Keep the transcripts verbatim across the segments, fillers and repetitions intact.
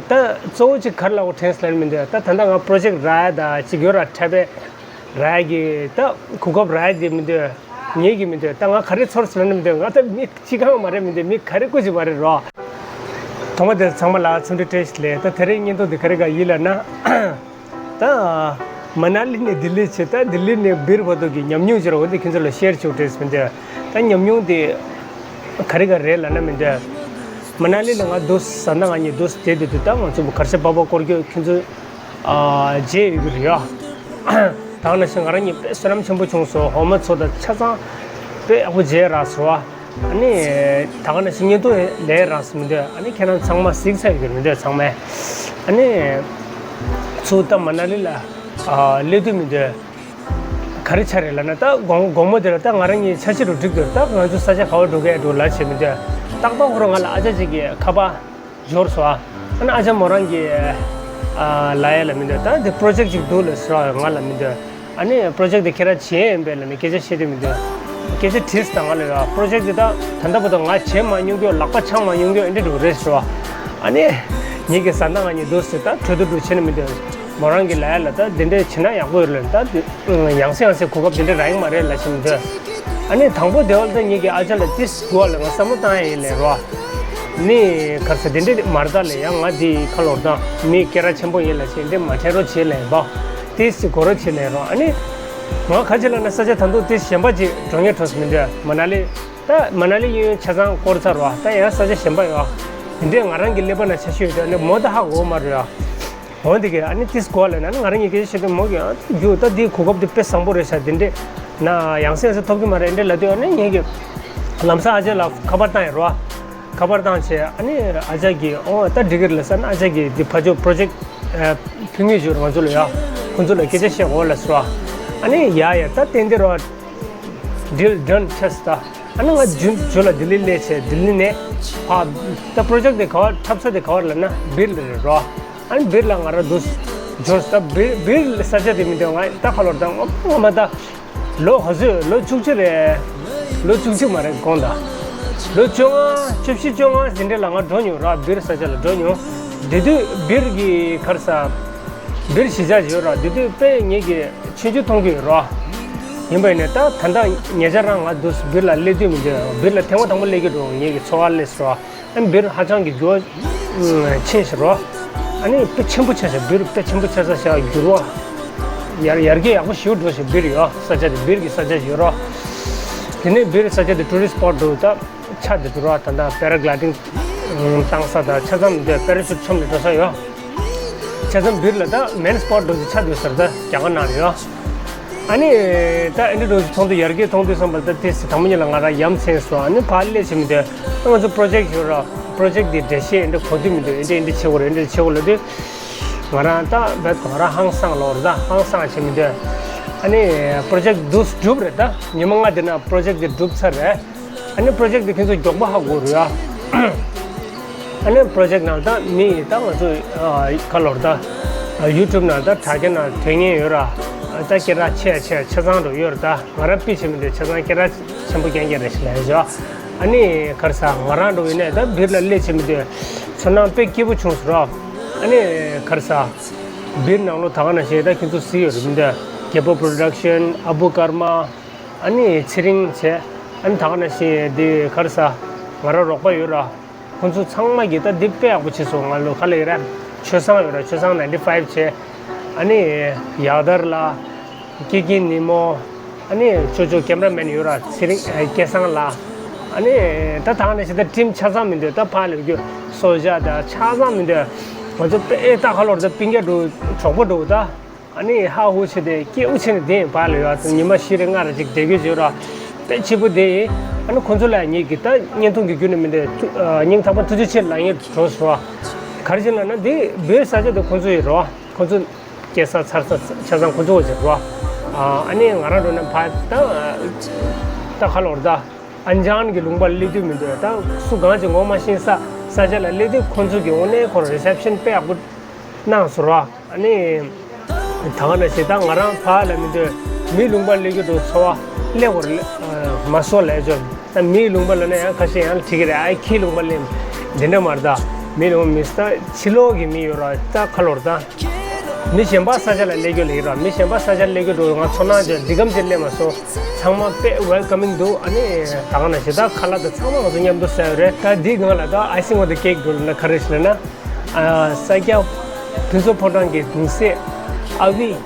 ད་གཙོ་བོ་གཅིག་ག་རེ་ལབ་དགོས་དྲན་སོང་ལབ་ན་མི་འདུག་ད་ད་ལྟ་ང་པྲོ་ཇེཀ་རག་ཡ་ད་གཅིག་ཡོད་ར་འཁྲབ་པའི་རག་ཡ་གི་ད་གོ་སྐབས་རག་ཡ་དེ་མི་འདུག་ངེད་ཀྱི་མི་འདུག་ད་ང་ག་རེ་ཚོར་སོང་ལབ་ན་མི་འདུག་ང་ད་མི་གཅིག་གང་མ་རེད་མི་འདུག་མི་ག་རེ་སྐུ་ཅིག་མ་རེད་རོ། ཐོག་མ་དེ་ཚང་མ་ལ་འཚམས་འདྲི་བཀྲ་ཤིས་བདེ་ལེགས། ད་དེ་རིང་བརྙན་ཐུང་འདི་ག་རེ་ག་ཡིན་ལབ་ན། ད་མ་ན་ལི་ནས་ལྡི་ལི་བྱས། ད་ལྡི་ལི་ནས་སྦིར་བར་དུ་གི་ཉམས་མྱོང་ཅིག་ར་འོ་འདི་ཁྱེད་ཚོ་ལ་ཤེར་བྱེད་དྲན་སོང་མི་འདུག་ད་ཉམས་མྱོང་དེ་ག་རེ་ག་རེད་ལབ་ན་མི་འདུག་མ་ན་ལི་ལ་ང་འདུག་བཟའ་ཟླ་ང་གཉིས་འདུག་བསྡད་དུས་དུས་ད་ང་ཚོ་གར་ཞ་པ་པ་སྐོར་སྐྱོད་ཁྱེད་ཚོ་ཨ་མཇལ་ཡོད་ཀྱི་རེད་ཡ། ད་ག་ནང་བཞིན་ང་རང་གཉིས་དཔེ་བསོད་ནམས་ཆེན་པོ་བྱུང་སོང་། འོ་མ་ཚོ་དང་ཆ་ཚང་དཔེ་ཡག་པོ་མཇལ་རག་སོང་བ། ཨ་ནི་ད་ག་ནང་བཞིན་བརྙན་ཐུང་ལས་རག་སོང་མི་འདུག་ཨ་ནི་ཁྱེད་རང་ཚང་མ་གཟིགས་ཚར་ཡོད་ཀྱི་རེད་མི་འདུག་ཚང་མས། ཨ་ནི་ཚུར་ད་མ་ན་ལི་ལ་ཨ་སླེབས་དུས་མི་འདུག་ག་རེ་ཆགས་རེད་ལབ་ན། ད་དགོང་དགོང་མོ་དེ་ལ་ད་ང་རང་གཉིས་འཆར་གཞི་རུ་འགྲིག་འདུག་ད་ང་ཚོ་ས་ཆ་ག་པར་འགྲོ་གི་འདུག་ལབ་བྱས་མི་འདུག་ཏག་ཏག་ཁོ་རང་ང་ལ་ཨ་ཅག་ཅིག་གིས་ཁ་པར་འབྱོར་སོང་ཨ། ཨ་ནི་ཨ་ཅག་མོ་རང་གིས་ཨ་ལབ་ཡ་ལ་མི་འདུག་ད་འདི་པྲོ་ཇེཀ་ཅིག་འདུག་ལབ་སོང་ང་ལ་མི་འདུག་ཨ་ནི་པྲོ་ཇེཀ་འདི་ཁྱེད་རང་བྱས་ཡིན་པས་ལབ་ནས་སྐད་ཆ་བཤད་དུས་མི་འདུག་སྐད་ཆ་དྲིས་དང་ང་ལ་ཡོད། པྲོ་ཇེཀ་འདི་ད་ད་ལྟ་བར་དུ་ང་བྱས་མ་མྱོང་རྒྱུ་ལག་པ་འཆང་མ་མྱོང་རྒྱུ་འདི་འདྲ་རེད་ཟེར་བ། ཨ་ནི་ངེད་ཀྱི་བཟའ་ཟླ་ང་གཉིས་འདུག་ཟེར་ད་གྲོས་བསྡུར་འདྲ་བྱས་ནས་མི་འདུག་མོ་རང་གིས་ལབ་ཡ་ལ་ད་འདི་འདྲས་བྱས་ན་ཡག་པོ་ཡོད་ལབ། ད་འདི་ཡང་སེ་ཡང་སེ་གོ་སྐབས་འདི་འདྲས་རག་གི་མ་རེད་ལབ་བྱས་མི་འདུག་ཨ་ནི་དང་པོ་དེ་བ་ལ་ད་ངེད་ཀྱི་ཨ་ཅག་ལ་ཏིས་དགོས་ལ་ང་བསམ་བློ་བཏང་ཡ་ཡིན་ལབ་རོ། ནི་ག་རེ་ཟེར་འདི་འདྲས་མ་རེད་ད་ལབ། ཡང་ང་འདི་ཁ་ལོར་ད་མི་སྐད་གྲགས་ཆེན་པོ་ཡིན་ལབ་བྱས་འདི་མ་འཕྲད་རོགས་བྱེད་ལབ་པ། ཏིས་ཅིག་དགོས་རོགས་བྱེད་ལབ་རོ། ཨ་ནི་ང་ག་ཅི་ལབ་ན་ས་ཆ་ད་དུང་ཏིས་གཞན་པ་ཅིག་འགྲོ་ངེས་འགྲོ་སོང་མི་འདུག་མ་ན་ལི། ད་མ་ན་ལི་གཡས་གཡོན་ཆ་ཚང་སྐོར་ཚར་བ། ད་ཡང་ས་ཆ་གཞན་པ་ཡོད། དེ་འདྲས་ང་རང་གི་ཀླད་པ་ན་ཆ་ཤོས་ཡོད་དེ་ནི་མོ་ད་ཧ་གོ་མ་རེད་ཡ། འོ་འདི་གས་ཨ་ནི་ཏིས་གོ་ལ་ན་ང་རང་གཉིས་ཀྱི་ཤེས་དོན་མོ་གི་ཨ་རྒྱུ་ད་འདི་གོ་སྐབས་འདི་དཔེ་བཟང་པོ་རེད་ཤག་འདི་འདྲས་ན་ཡང་སེ་ཡང་སེ་ཐོབ་གི་མ་རེད་འདྲས་ལབ་དུས། ཨ་ནི་ངེད་ཀྱི་ལམ་སང་ཨ་ཅག་ལ་ཁ་པར་བཏང་ཡིན་རོ། ཁ་པར་བཏང་བྱས་ཨ་ནི་ཨ་ཅག་གིས་ཨོ་ད་འགྲིག་གི་རེད་ལབ་ཟེར་ན། ཨ་ཅག་གིས་འདི་ཕ་ཇོ་པྲོ་ཇེཀ་ཕུལ་ངེས་བྱུང་ང་ཚོ་ལ་ཡ། ཁོང་ཚོ་ལ་སྐད་ཆ་བཤད་འོ་ལབ་སོང་། ཨ་ནི་ཡ་ཡ་ད་ཏན་ཏན་རོ། ཌིལ་ཌན་ཆགས་སོང་ད། ཨ་ནི་ང་ཇུ་ཇུ་ལ་ལྡི་ལི་སླེབས་བྱས་ལྡི་ལི་ནས་ཕ་ད་པྲོ་ཇེཀ་དེ་ག་བར་འཁྲབ་ས་དེ་ག་བར་ལབ་ན་སྦིར་ལ་རེད་རོ། ཨ་ནི་སྦིར་ལ་ང་རང་འདུག་འབྱོར་སོང་ད། སྦིར་སྦིར་ས་ཆ་དེ་མི་འདུག་ང་ད་ཁ་ལོར་ད་ངོ་མ་ད་ལོ་ག་ཚོད་ལོ་བཅུ་གཅིག་རེད། ལོ་བཅུ་གཅིག་མ་རེད་དགོངས་དག་ལོ་བཅོ་ལྔ་བཅུ་བཞི་བཅོ་ལྔ་ཟིན་འདྲ་ལ་ང་འགྲོ་མྱོང་ར། སྦིར་ས་ཆ་ལ་འགྲོ་མྱོང་། དེ་དུས་སྦིར་གི་ག་རེ་ཟེར་སྦིར་གཞིས་ཆགས་ཡོད་ར། དེ་དུས་དཔེ་ངེད་ཀྱི་ཆུང་ཆུང་མཐོང་གི་ཡོད་རོ། ཡིན་པ་ཡིན་ནའི་ད་ད་ལྟ་ཉེ་ཆར་རང་ང་འདུག་སྦིར་ལ་སླེབས་དུས་མི་འདུག་སྦིར་ལ་ཐེངས་མ་དང་པོ་སླེབས་ཀྱི་འདུག་ངེད་ཀྱི་འཚོ་བ་སླེབས་སོང་། ཨ་ནི་སྦིར་ཧ་ཅང་གི་འགྱུར་བ་ཕྱིན་ཤག་རོ། ཨ་ནི་དཔེ་ཆེན་པོ་ཆགས་ཤག་སྦིར་དཔེ་ཆེན་པོ་ཆགས་ས་ཤག་འགྱུར་བ་ཡར་ཡར་རྒྱས་ཡག་པོ་ཞེ་པོ་འགྲོ་ཤག་སྦིར་ཡོད་ས་ཆ་དེ་སྦིར་གྱི་ས་ཆ་ཡོད་རོ། དེ་ནས་སྦིར་ས་ཆ་དེ་ཊུ་རི་སི་ཊི་སྤོ་ཊི་འདུག་ད་ཆ་དེ་འདུག་རོ། ད་ལྟ་པེ་ར་གི་ལའི་ཌིང་བཏང་ས་དང་ཆ་ཚང་མི་འདུག་པེ་ར་ཤུ་ཊི་འཆམ་ནས་འགྲོ་ས་ཡོད། བྱས་ཙང་སྦིར་ལ་ད་མེན་སི་པོ་ཊི་འདྲ་ཅིག་ཆགས་འདུག་ཟེར། ད་རྒྱ་གར་ནང་ལ་ཡོད། ཨ་ནི་ད་ཨེ་འདྲ་འདྲ་ཅིག་མཐོང་དུས་ཡར་རྒྱས་མཐོང་དུས་ཙམ་པ་ལ་ད་དེ་སི་དང་པོ་ཉིད་ལ་ང་རང་ཡ་མཚན་སོང་། ཨ་ནི་ཕར་སླེབས་བྱས་མི་འདུག་ང་ཚོ་པྲོ་ཇེཀ་ཡོད་ར། པྲོ་ཇེཀ་འདི་འགྲེལ་བཤད་ཨེ་འདྲ་གོ་དུས་མི་འདུག་ཨེ་འདྲ་ཨེ་འདྲ་བྱེད་དགོས་རེད། ཨེ་འདྲ་བྱེད་དགོས་ལབ་དུས་ང་རང་ད་རྦད་ང་རང་ཧང་སངས་ལོ་རེད། ད་ཧང་སངས་བྱས་མི་འདུག་ཨ་ནི་པྲོ་ཇེཀ་འདུག་སེ་གྲུབ་རེད། ད་ཉི་མ་ལྔ་དེ་ན་པྲོ་ཇེཀ་འདི་གྲུབ་ཚར་རེད། ཨ་ནི་པྲོ་ཇེཀ་འདི་ཁྱེད་ཚོ་མགྱོགས་པོ་ཧ་གོ་རེད་ཨ། ཨ་ནི་པྲོ་ཇེཀ་ནང་ད་མི་ད་ང་ཚོ་ཨ་ག་ལོར་ད་ཡུ་ཊུབ་ནང་ད་དྲ་རྒྱ་ནང་ཐོན་མཁན་ཡོད་ར། ད་སྐད་གྲགས་ཆེ་ཆེ་ཆ་ཚང་འགྲོ་ཡོད་ར། ད་ང་རང་དཔེ་བྱས་མི་འདུག་ཆ་ཚང་སྐད་གྲགས་ཆེན་པོ་རྐྱང་རྐྱང་རེད་ཤག་ལབ་ཡོད་ཤག་ཨ་ནི་ག་རེ་ཟེར་ང་རང་འགྲོ་ཡིན་ནའི་ད་སྦིར་ལ་སླེབས་བྱས་མི་འདུག་ཚོར་སྣང་དཔེ་སྐྱིད་པོ་བྱུང་སོང་ར། ཨ་ནི་ག་རེ་ཟེར་སྦིར་ནང་ལོགས་ད་ག་ནང་བཞིན་ད་ཁྱེད་ཚོ་གཟིགས་ཡོད་རེད་མི་འདུག་རྒྱལ་པོ་པྲོ་ཌག་ཤན། ཨ་བུ་ཀརྨ། ཨ་ནི་ཚེ་རིང་བྱས། ཨ་ནི་ད་ག་ནང་བཞིན་འདི་ག་རེ་ཟེར་ང་རང་རོགས་པ་ཡོད་ར། ཁོང་ཚོ་ཚང་མ་གིས་ད་འདི་དཔེ་ཡག་པོ་བྱས་སོང་། ང་ལོ་ག་ལ་ཡོད་ར། ཆོས་བཟང་ཡོད་ར། ཆོས་བཟང་ནའིན་ཊི་ཕའིབ་བྱས། ཨ་ནི་ཡག་དར་ལགས། ཀི་ཀི་ནི་མོ། ཨ་ནི་ཅོ་ཅོ་ཀེམ་ར་མེན་ཡོད་ར། ཚེ་རིང་ཨ་སྐལ་བཟང་ལགས། ཨ་ནི་ད་ད་ག་ནང་བཞིན་ད་ཊིམ་ཆ་ཚང་མི་འདུག་ད་ཕར་ལ་རྒྱུ་སོ་ཇ་ད་ཆ་ཚང་མི་འདུག་ང་ཚོ་དཔེ་ད་ག་ལོར་ད་སྤུན་ཀྱག་འདྲ་གྲོགས་པོ་འདྲ་ད། ཨ་ནི་ཧ་ཧུ་བྱས་ཏེ་སྐྱིད་པོ་བྱས་ནས་བསྡད་ཡིན། བར་ལ་ཡོད་ཉི་མ་བཞི་རེ་ལྔ་རེ་ཅིག་བསྡད་རྒྱུ་བྱོས་ར། དཔེ་སྐྱིད་པོ་བསྡད་ཡིན། ཨ་ནི་ཁོང་ཚོ་ལ་ངེད་ཀྱིས་ད་བརྙན་ཐུང་གི་བརྒྱུད་ནས་མི་འདུག་ཨ་སྙིང་ཐག་པ་ཐུགས་རྗེ་ཆེ་ལབ་ཡིན་འགྲོ་སོང་། ག་རེ་བྱས་ལབ་ན་འདི་སྦིར་ས་ཆ་དེ་ཁོང་ཚོ་ཡི་རེད་བ། ཁོང་ཚོ་སྐྱེས་ས་འཚར་ས་ཆ་ཚང་ཁོང་ཚོ་བྱས་རེད་བ། ཨ་ནི་ང་རང་འགྲོ་ན་ཕ་ད་ད་ག་ལོར་ད་ཨན་ཇཱན་གྱི་ལུང་པར་སླེབས་དུས་མི་འདུག་ད་སུ་གང་ཅིག་ངོ་མ་ཤེས་ས་ས་ཆ་ལ་སླེབས་དུས་ཁོང་ཚོ་གི་དངོས་གནས་ཁོ་རང་རི་སེབ་ཤན་དཔེ་ཡག་པོ་གནང་སོང་ར། ཨ་ནི། ད་ག་ནང་བཞིན་ད་ང་རང་ཕར་ལ་མི་འདུག་མིའི་ལུང་པར་སླེབས་ཀྱི་འདུག་ཚོར་བ་སླེབས་པར་མ་སོང་ལབ་ཆོག་ད་མིའི་ལུང་པ་ལ་ནི་ཡང་ཁ་ཤས་ཡང་ལ་བྲིས་ཀྱི་རེད། ཨ་ཁྱིའི་ལུང་པར་སླེབས་འདི་འདྲ་མ་རེད་ད། མི་ལོ་མི་ས་ཕྱི་ལོགས་ཀྱི་མི་ཡོད་ར་ད་ཁ་ལོར་ད། མི་གཞན་པ་ས་ཆ་ལ་སླེབས་རྒྱུ་ལ་ཡིན་ར་མི་གཞན་པ་ས་ཆ་ལ་སླེབས་རྒྱུ་འགྲོ་ང་ཚོར་སྣང་ཅན་འདི་གམ་ཅིག་སླེབས་མ་སོང་། ཚང་མ་དཔེ་ཝེལ་ཀ་མིང་འདུག་ཨ་ནི་ད་ག་ན་ཞེ་ད་ཁ་ལག་ད་ཚང་མ་ང་ཚོ་མཉམ་དུ་ཟ་ཡོད་རེད། ད་འདི་སྒང་ལ་ད་icing on the cake འགྲོ་ལ་ན་ག་རེ་ཞིག་ལ་ན། ས་སྐྱ་ཕུན་ཚོགས་ཕོ་བྲང་གི་གདུང་སྲས་ཨ་བི་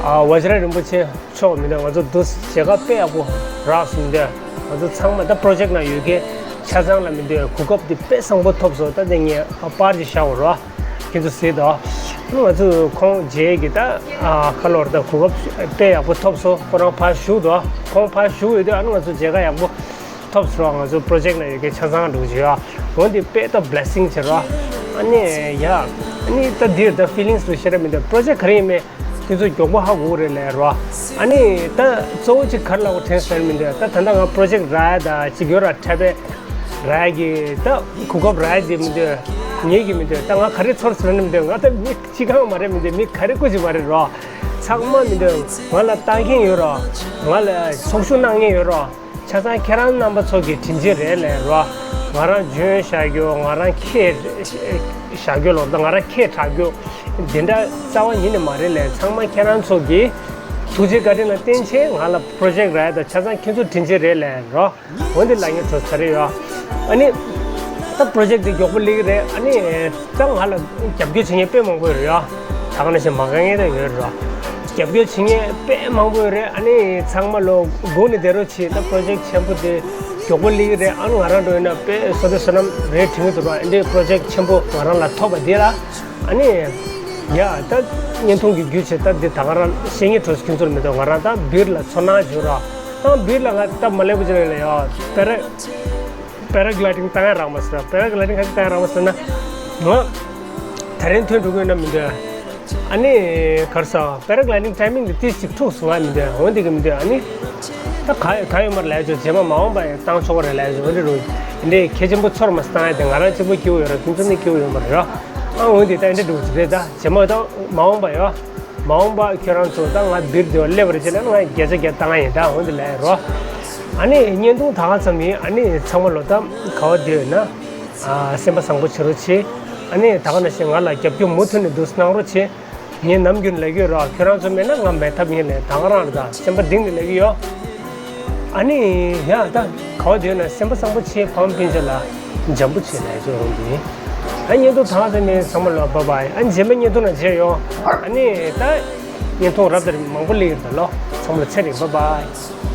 ཝ་ཇ་ར་རིན་པོ་ཆེ་མཆོག་མི་འདུག་ང་ཚོ་འདུ་བྱེད་སྐབས་དཔེ་ཡག་པོ་རག་སོང་འདུག་ང་ཚོ་ཚང་མ་ད་པྲོ་ཇེཀ་ནང་ཡོད་མཁན་ཆ་ཚང་ལ་མི་འདུག་གོ་སྐབས་འདི་དཔེ་བཟང་པོ་ཐོབ་སོང་། ད་འདི་ངས་པར་ཅིག་བཞག་འོ་རོ། ཁྱེད་ཚོ་གཟིགས་དང་། ང་ཚོ་ཁོང་མཇལ་གི་ད་ཁ་ལོར་ད་གོ་སྐབས་དཔེ་ཡག་པོ་ཐོབ་སོང་། ཁོ་རང་ཕར་བཞུགས་དང་ཁོང་ཕར་བཞུགས་ཡོད་དུས་ཨ་ནི་ང་ཚོ་མཇལ་ཁ་ཡག་པོ་ཐོབ་སོང་། ང་ཚོ་པྲོ་ཇེཀ་ནང་ཡོད་མཁན་ཆ་ཚང་འགྲོ་གི་ཡོད། འོ་འདི་དཔེ་ད་བི་ལེ་སིང་བྱེད་རོགས། ཨ་ནི་ཡ། ཨ་ནི་ད་འདིར་ད་ཕི་ལིང་སུ་ཤེས་ར་མི་འདུག་པྲོ་ཇེཀ་ག་རེ་ཡིན་མེད། དེ་ཚོ་མགྱོགས་པོ་ཧ་གོ་རེད་ལས་རོ། ཨ་ནི་ད་གཙོ་བོ་གཅིག་ག་རེ་ལབ་དགོས་དྲན་ཟེར་མི་འདུག་ད་ད་ལྟ་ང་པྲོ་ཇེཀ་རག་ཡ་ད་གཅིག་ཡོད་ར་འཁྲབ་པའི་རག་གི་ད་གོ་སྐབས་རག་ཡ་དེ་མི་འདུག་ངེད་ཀྱི་མི་འདུག་ད་ང་ག་རེ་ཚོར་ཟེར་ནི་མི་འདུག་ང་ད་མི་གཅིག་གང་མ་རེད་མི་འདུག་མི་ག་རེ་སྐུ་ཅིག་མ་རེད་རོ། ཚང་མ་མི་འདུག་ང་ལ་ལྟ་མཁན་ཡོད་རོ། ང་ལ་ཚོགས་ཞུགས་གནང་མཁན་ཡོད་རོ། ཆ་ཚང་ཁྱེད་རང་རྣམ་པ་ཚོ་གི་དྲིན་ཆེན་རེད་ལས་རོ། ང་རང་འཇོན་བཞག་རྒྱུ་ང་རང་ཁྱེད་བཞག་རྒྱུ་ལོ་ད་ང་རང་ཁྱེད་དྲག་རྒྱུ་འདི་འདྲ་རྩ་བ་ཉིད་ནས་མ་རེད་ལས། ཚང་མ་ཁྱེད་རང་ཚོ་གི་ཐུགས་རྗེ་བཀའ་དྲིན་ལ་བརྟེན་ཆེད་ང་ལ་པྲོ་ཇེཀ་རག་ཡ་ད་ཆ་ཚང་ཁྱེད་ཚོ་དྲིན་ཆེན་རེད་ལས་རོ། འོན་ཏེ་ལ་ངའི་གྲོས་ཚ་རེ་ཡོད། ཨ་ནི། ད་པྲོ་ཇེཀ་དེ་མགྱོགས་པོ་སླེབས་ཀྱི་རེད། ཨ་ནི། ད་ང་ལ་རྒྱབ་སྐྱོར་བྱེད་མཁན་དཔེ་མང་པོ་ཡོད་རེད་ཡ། ད་ག་ནང་བཞིན་མ་དགའ་མཁན་ད་ཡོད་རེད། རྒྱབ་སྐྱོར་བྱེད་མཁན་དཔེ་མང་པོ་ཡོད་རེད། ཨ་ནི་ཚང་མ་ལོ་སྒུག་ནས་བསྡད་རོགས་བྱེད། ད་པྲོ་ཇེཀ་ཆེན་པོ་དེ་མགྱོགས་པོ་སླེབས་ཀྱི་རེད། ཨ་ནི་ང་རང་འགྲོ་ཡིན་ན་དཔེ་བསོད་བདེ་བསོད་ནམས་རེད་དྲན་གྱི་འདུག་ར། འདི་པྲོ་ཇེཀ་ཆེན་པོ་ང་རང་ལ་ཐོབ་པ་དེ་ལ། ཨ་ནི། ཡ་ད་བརྙན་ཐུང་གི་བརྒྱུད་བྱས་ད་འདི་ད་ག་རང་བཤད་ངེས་གྲོས་ཁྱོད་ཚོར་མི་འདུག་ང་རང་ད་བིར་ལ་ཚོར་སྣང་བྱུང་ར། ད་བིར་ལ་ང་ད་མ་སླེབས་པ་ཅིག་ལ་ཡ་པེ་ར། པེ་ར་གི་ལའི་ཌིང་བཏང་ཡ་རག་མ་སོང་། པེ་ར་གི་ལའི་ཌིང་ག་ཅི་བཏང་ཡ་རག་མ་སོང་ན། ང་ད་རིང་ཐོན་འགྲོ་གི་ཡོད་ན་མི་འདོད། ཨ་ནི་གར་ས་པེ་ར་གི་ལའི་ཌིང་ཊའི་མིང་དེ་ཏིས་ཅིག་འཁྲུགས་སོང་ང་མི་འདོད། འོན་ཏེ་གི་མི་འདོད། ཨ་ནི་ད་ག་ག་ཡོད་མར་ལས་ཆོག་རྗེས་མ་མ་འོངས་པ་ཡང་བཏང་ཆོག་རེད་ལས་ཆོག་འདི་རུ་འདི་གལ་ཆེན་པོ་ཚོར་མ་བཏང་ཡ་དེ་ང་རང་གཅིག་པོ་སྐྱིད་པོ་ཡོད་ར། ཁྱོད་ཚོ་ནི་སྐྱིད་པོ་ཡོད་མ་རེད་ར། ཨ་འོན་ཏེ་ད་འདི་འགྲོ་གི་རེད། ད་རྗེས་མ་ད་མ་འོངས་པ་ཡོད། མ་འོངས་པ་ཁྱོད་རང་ཚོ་ད་ང་འདིར་འདི་བ་སླེབས་པར་བྱས་ན་ང་བརྒྱ་ཆ་བརྒྱ་བཏང་ཡིན། ད་འོན་ཏེ་ལས་རོ། ཨ་ནི་བརྙན་ཐུང་ད་ག་ཙམ་ཡིན། ཨ་ནི་ཚང་མ་ལོ་ད་ག་བ་བསྡད་ཡོད་ན། ཨ་སེམས་པ་བཟང་པོ་བྱེད་རོགས་བྱེད། ཨ་ནི་ད་ག་ནང་བཞིན་ང་ལ་རྒྱབ་སྐྱོར་མུ་མཐུད་ནས་འདུག་གནང་རོགས་བྱེད། ངས་ནམ་རྒྱུན་ལས་ཀྱི་ཡོད་རོ། ཁྱོད་རང་ཚོ་མེད་ན་ང་མེད་ཐབས་ཡིན་ལས། ད་ག་རང་རེད། ད་སེམས་པ་གཏིང་ནས་ལས་ཀྱི་ཡོད། ཨ་ནི་ཡ་ད་ག་བ་བསྡད་ན་སེམས་པ་བཟང་པོ་བྱེད། ཕ་མ་སྤུན་མཆེད་ལ་འཇམ་པོ་བྱེད་ལ་ཡ་ཅོ་རུང་གི། ཨ་བརྙན་ཐུང་ད་ཚོད་ནས་ཚང་མ་ལ་བ་བའི་ཨ་རྗེས་མ་བརྙན་ཐུང་ན་མཇལ་ཡོང་། ཨ་ནི་ད་བརྙན་ཐུང་རབ་དང་རིམ་མང་པོ་སླེབས་ཡོད་ད་ལོ། ཚང་མ་ལ་ཚེ་རིང་བ་བའི།